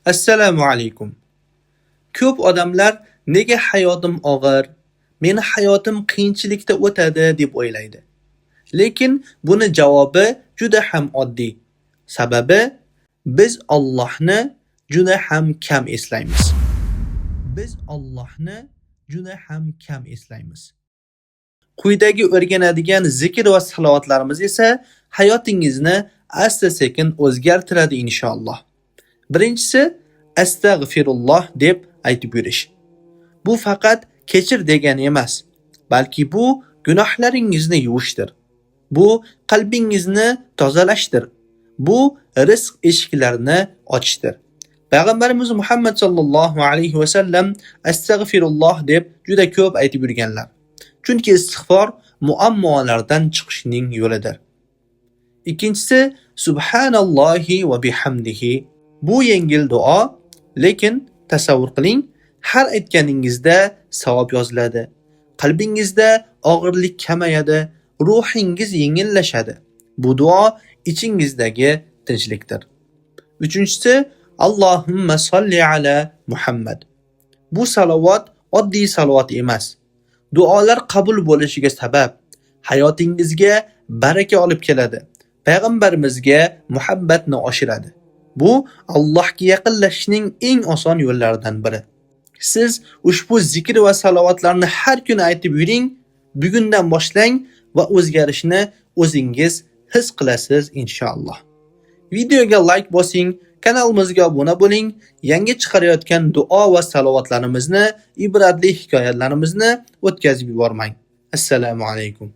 Assalomu alaykum. Ko'p odamlar nega hayotim og'ir, meni hayotim qiyinchilikda o'tadi deb o'ylaydi. Lekin buni javobi juda ham oddiy. Sababi biz Allohni juda ham kam eslaymiz. Biz Allohni juda ham kam eslaymiz. Quyidagi o'rganadigan zikr va salovatlarimiz esa hayotingizni asta-sekin o'zgartiradi inshaalloh. Birinchisi astag'firulloh deb aytib yurish. Bu faqat kechir degani emas, balki bu gunohlaringizni yuvishdir. Bu qalbingizni tozalashdir. Bu rizq eshiklarini ochishdir. Payg'ambarimiz Muhammad sallallohu alayhi va sallam astag'firulloh deb juda ko'p aytib yurganlar. Chunki istig'for muammolardan chiqishning yo'lidir. Ikkinchisi subhanallohi va bihamdihi. Bu yengil duo, lekin tasavvur qiling, har aytganingizda savob yoziladi. Qalbingizda og'irlik kamayadi, ruhingiz yengillashadi. Bu duo ichingizdagi tinchlikdir. Uchinchisi Allohumma solli ala Muhammad. Bu salovat oddiy salovat emas. Duolar qabul bo'lishiga sabab, hayotingizga baraka olib keladi. Payg'ambarimizga muhabbatni oshiradi. Bu Allohga yaqinlashishning eng oson yo'llaridan biri. Siz ushbu zikr va salovatlarni har kuni aytib yuring, bugundan boshlang va o'zgarishni o'zingiz his qilasiz inshaalloh. Videoga like bosing, kanalimizga obuna bo'ling, yangi chiqarayotgan duo va salovatlarimizni, ibratli hikoyatlarimizni o'tkazib yubormang. Assalomu alaykum.